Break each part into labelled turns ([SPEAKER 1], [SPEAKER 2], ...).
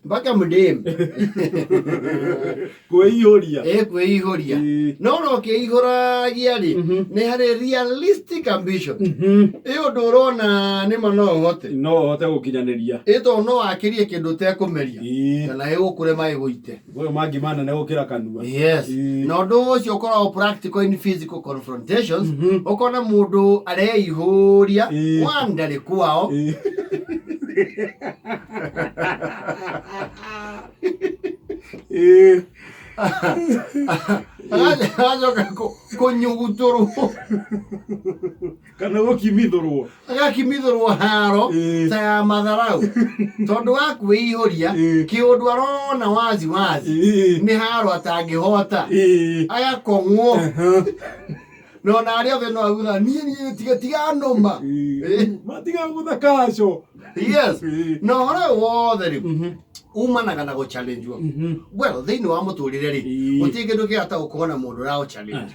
[SPEAKER 1] Mpaka mdem.
[SPEAKER 2] Kwĩihũria.
[SPEAKER 1] Ĩ, kwĩihũria. No no ũkĩihũragia rĩ, nĩ harĩ realistic ambition. Ĩ, ũndũ ũrona nĩma no ũhote.
[SPEAKER 2] No ũhote gũkinyanĩria.
[SPEAKER 1] Ĩ, tondũ no wakĩrie kĩndũ ũtekũmeria kana ĩgũkũrema ĩgũite.
[SPEAKER 2] Ũyũ mangĩ manene gũkĩra kanua.
[SPEAKER 1] Yes. Na ũndũ ũcio ũkoragwo practical in physical confrontations. Ũkona mũndũ areihũria one ndarĩ kwao. Agacoka kũnyugutũrwo.
[SPEAKER 2] Kana gũkimithũrwo.
[SPEAKER 1] Agakimithũrwo haro ta ya matharau tondũ wa kwĩihũria. Kĩũndũ arona wazi wazi nĩ haro atangĩhota, agakong'wo. Na ona arĩa othe no auga, niĩ tiga tiga nũma.
[SPEAKER 2] Matiga gũthaka aco.
[SPEAKER 1] Yes. Na ũhoro ũyũ wothe rĩ, umanaga na gũchallengewo. Well, thĩinĩ wa mũtũrĩre rĩ, gũtirĩ kĩndũ kĩega ta gũkorwo na mũndũ ũragũ-challenge.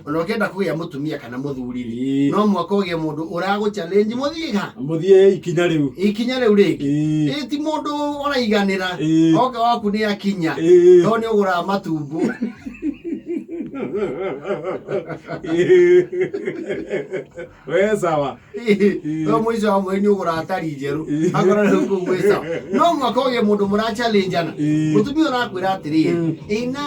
[SPEAKER 1] Ona ũkĩenda kũgĩa mũtumia kana mũthuri rĩ, no mũhaka ũgĩe mũndũ ũragũ-challenge mũthiĩ ha.
[SPEAKER 2] Mũthiĩ ikinya rĩu.
[SPEAKER 1] Ikinya rĩu rĩngĩ. Ĩ, ti mũndũ ũraiganĩra. Oka waku nĩ akinya tondũ nĩ ũgũraga matumbũ.
[SPEAKER 2] We sawa.
[SPEAKER 1] No mũico wa mweri nĩ ũgũraga tari njerũ, akorwo rĩu kũu gwĩ sawa. No mũhaka ũgĩe mũndũ mũrachallengeana. Mũtumia ũrakwĩra atĩrĩrĩ, ĩna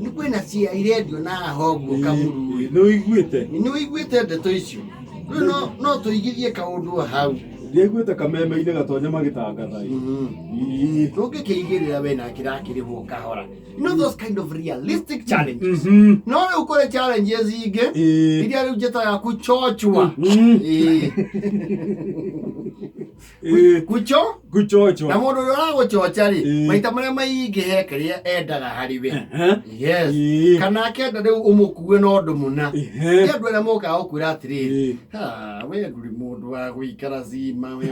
[SPEAKER 1] nĩ kwĩna cia irendio na haha ũguo kamuru.
[SPEAKER 2] Nĩ ũiguĩte?
[SPEAKER 1] Nĩ ũiguĩte ndeto icio? Rĩu no tũigithie kaũndũ hau.
[SPEAKER 2] Ndiaiguĩte kameme-inĩ gatonya magĩtangatha ĩ.
[SPEAKER 1] Ndũngĩkĩigĩrĩra we na kĩrakĩrĩhwo kahora. You know those kind of realistic challenges. No rĩu kũrĩ challenges ingĩ iria rĩu njĩtaga kuchochwa. Kucho
[SPEAKER 2] Kuchochwa.
[SPEAKER 1] Na mũndũ ũrĩa ũragũchocha rĩ, maita marĩa maingĩ he kĩrĩa endaga harĩ we. Yes. Kana akenda rĩu ũmũkue na ũndũ mũna. Nĩ andũ arĩa mokaga gũkwĩra atĩrĩrĩ, "Ha, we ndũrĩ mũndũ wa gũikara cima we."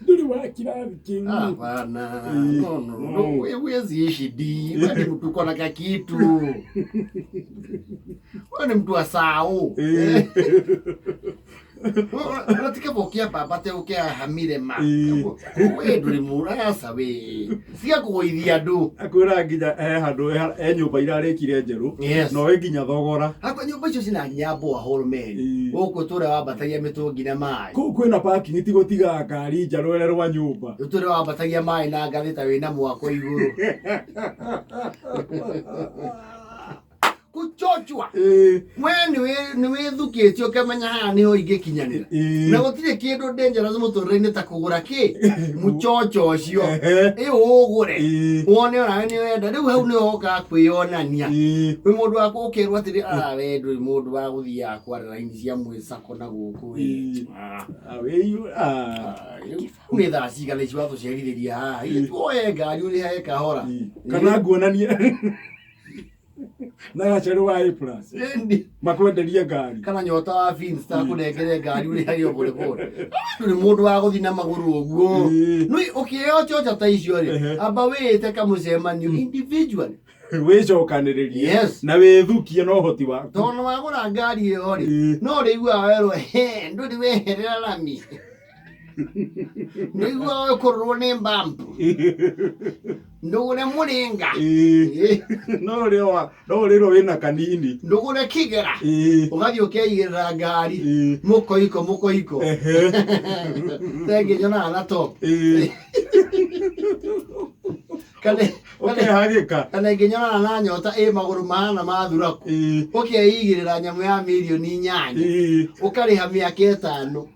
[SPEAKER 2] Ndũrĩ wa kirathi kĩu.
[SPEAKER 1] Hapana. No, no, no. Huwezi ishi di. Wewe ni mtu uko na kakitu. Wewe ni mtu wa sao. Unatika bokia baba te ukia hamire ma. We ndũrĩ mũrasa we. Tiga kũgũithia andũ.
[SPEAKER 2] Akwĩra nginya he handũ he nyũmba irarĩkire njerũ. No ĩ nginya thogora.
[SPEAKER 1] Hakwa nyũmba icio cina nginya borehole man. Gũkũ tũrĩa wambatagia mĩtũngi na maĩ.
[SPEAKER 2] Kũu kwĩna parking, ti gũtiga ngari nja rwere rwa nyũmba.
[SPEAKER 1] Tũrĩa wambatagia maĩ na ngathĩ ta wĩna mwako igũrũ. Kuchochwa. We nĩ wĩthukĩtie ũkamenya haha nĩho ingĩkinyanĩra. Na gũtirĩ kĩndũ dangerous mũtũrĩre-inĩ ta kũgũra kĩ mũchocho ũcio. Ĩ, ũgũre wone onawe nĩ wenda. Rĩu hau nĩho ũkaga kwĩyonania wĩ mũndũ wa ũkerwo atĩrĩ, "Ah, we ndũrĩ mũndũ wa gũthiaga kwara raini cia mwĩcako na gũkũ we."
[SPEAKER 2] Ah, wĩiyũ- ah.
[SPEAKER 1] Rĩu nĩ thaa cigana ici watũcerithĩria haha? Ithuĩ tuoye ngari ũrĩhage kahora.
[SPEAKER 2] Kana nguonanie na gacerũ wa A plus.
[SPEAKER 1] Ĩndi.
[SPEAKER 2] Makwenderie ngari.
[SPEAKER 1] Kana nyota wa Finsta kũnengere ngari ũrĩhage o pole pole. Ndũrĩ mũndũ wa gũthiĩ na magũrũ ũguo. Nĩ ũkĩheo chocha ta icio rĩ, amba wĩĩte kamũcemanio individually.
[SPEAKER 2] Wĩcokanĩrĩrie.
[SPEAKER 1] Yes.
[SPEAKER 2] Na wĩthukie na ũhoti waku.
[SPEAKER 1] Tondũ wagũra ngari ĩyo rĩ, no ũrĩiguaga werwo, "He, ndũrĩ weherera rami. Nĩiguaga ũkũrũrwo nĩ mbambu. Ndũgũre mũrĩnga."
[SPEAKER 2] No ũrĩrwo wĩna kanini.
[SPEAKER 1] Ndũgũre kĩgera. Ũgathiĩ ũkeigĩrĩra ngari. Mũkoiko mũkoiko. Tengĩ nyonaga na top. Kana
[SPEAKER 2] Ũkehagĩka.
[SPEAKER 1] Kana ĩngĩ nyonaga na nyota ĩ magũrũ mahana ma thuraku. Ũkeigĩrĩra nyamũ ya mirioni 8. Ũkarĩha mĩaka 5.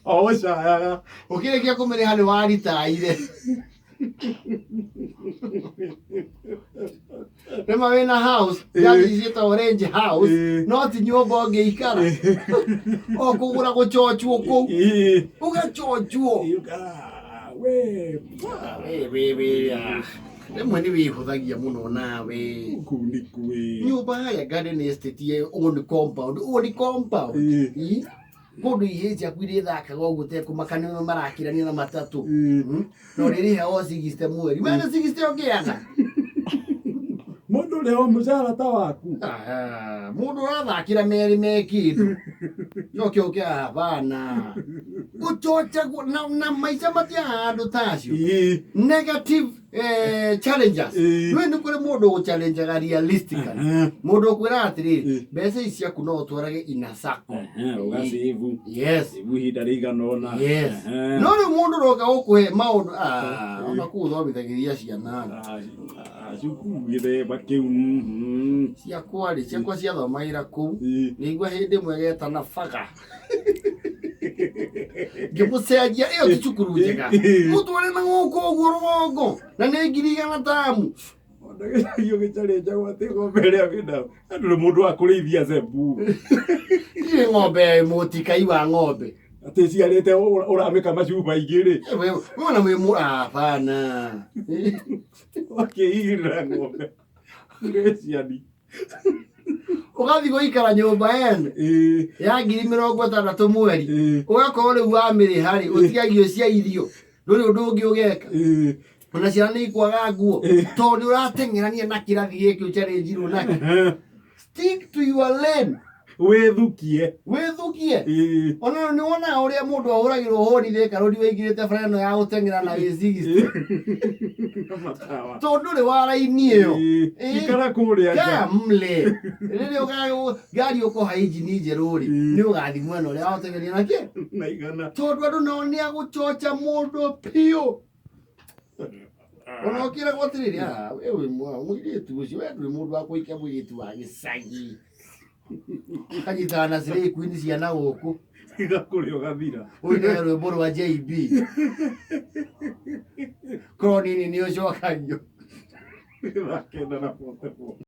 [SPEAKER 2] O ũcayaga.
[SPEAKER 1] Ũkĩrĩkia kũmĩrĩha nĩ waritaire. Rĩma wĩna house, ngari ciĩtagwo range house, no ti nyũmba ũngĩikara. O kũgũra gũchochwo kũu. Ũgachochwo.
[SPEAKER 2] Ah, we.
[SPEAKER 1] We, we, we, ah. Rĩmwe nĩ wĩhũthagia mũno nawe.
[SPEAKER 2] Kũu nĩ kwĩ.
[SPEAKER 1] Nyũmba harĩa Garden Estate ye own compound, own compound. Ĩ? Kũndũ ihĩĩ ciaku irĩthakaga ũguo ũtekũmaka nĩ marakĩrania na matatũ. Na ũrĩrĩha o 60 mweri. We nĩ 60 ũngĩaga.
[SPEAKER 2] Mũndũ ũrĩa o mũcara ta waku.
[SPEAKER 1] Aha, mũndũ ũrathakĩra merĩ me kĩndũ coke ũke hapana ũchochagwo na maica matiaga andũ ta acio. Negative challengers. Nĩ nĩ kũrĩ mũndũ ũgũchallengeaga realistically. Mũndũ ũkwĩra atĩrĩrĩ, mbeca ici ciaku no ũtwarage ina sacco.
[SPEAKER 2] Ũgacĩvu.
[SPEAKER 1] Yes.
[SPEAKER 2] Save ihinda rĩigana ũna.
[SPEAKER 1] Yes. No rĩu mũndũ ũroka gũkũhe maũndũ, ona kũu ũthomithagĩria ciana.
[SPEAKER 2] Cukuru gĩthemba kĩu.
[SPEAKER 1] Ciakwa rĩ, ciakwa ciathomagĩra kũu. Nĩigua hĩndĩ ĩmwe getana baga. Ngĩmũcenjia, ĩyo ti cukuru njega. Mũtware na gũkũ ũguo rũgongo na nĩ 100,000 tamu.
[SPEAKER 2] Ona gĩcagi ũgĩcarĩnjagwo atĩ ng'ombe ĩrĩa wĩnayo. Ndũrĩ mũndũ wa kũrĩithia zebu.
[SPEAKER 1] Ndirĩ ng'ombe, mũtikai wa ng'ombe.
[SPEAKER 2] Atĩ ciarĩte ũramĩka macuba igĩrĩ.
[SPEAKER 1] Mwana wĩ mũ hapana.
[SPEAKER 2] Wakĩigĩrĩra ng'ombe. Reciani.
[SPEAKER 1] Ũgathiĩ gũikara nyũmba ene ya 60,000 mweri. Ũgakorwo rĩu wamĩrĩha rĩ, ũtigagio cia irio. Ndũrĩ ũndũ ũngĩ ũgeka. Ona ciana nĩ ikwaga nguo. Tondũ nĩ ũrateng'erania na kĩrathi gĩkĩ ũchallengeirwo nakĩo. Stick to your lane.
[SPEAKER 2] Wĩthukie.
[SPEAKER 1] Wĩthukie. Ona nĩ wonaga ũrĩa mũndũ ahũragĩrwo hũni Thika Road wĩingĩrĩte bara ĩno ya gũteng'era na wĩ 60. Tondũ ndũrĩ wa raini ĩyo.
[SPEAKER 2] Ikara kũrĩa nja.
[SPEAKER 1] Kamle. Rĩrĩa ngari ũkoha injini njerũ rĩ, nĩ ũgathiĩ mwena ũrĩa wa gũteng'eria na kĩ?
[SPEAKER 2] Na igana.
[SPEAKER 1] Tondũ andũ nao nĩ agũchocha mũndũ biũ. Ona ũkĩragwo atĩrĩrĩ, we wĩ mũirĩtu ũcio, we ndũrĩ mũndũ wa kũhikia mũirĩtu wa gĩcagi. Kanyitana na Slay Queen ciana gũkũ.
[SPEAKER 2] Tiga kũrĩa ũgathira.
[SPEAKER 1] Ũine rwĩmbo rwa JB. Korwo nini nĩ ũcokagio.
[SPEAKER 2] Thaa 9 na 44.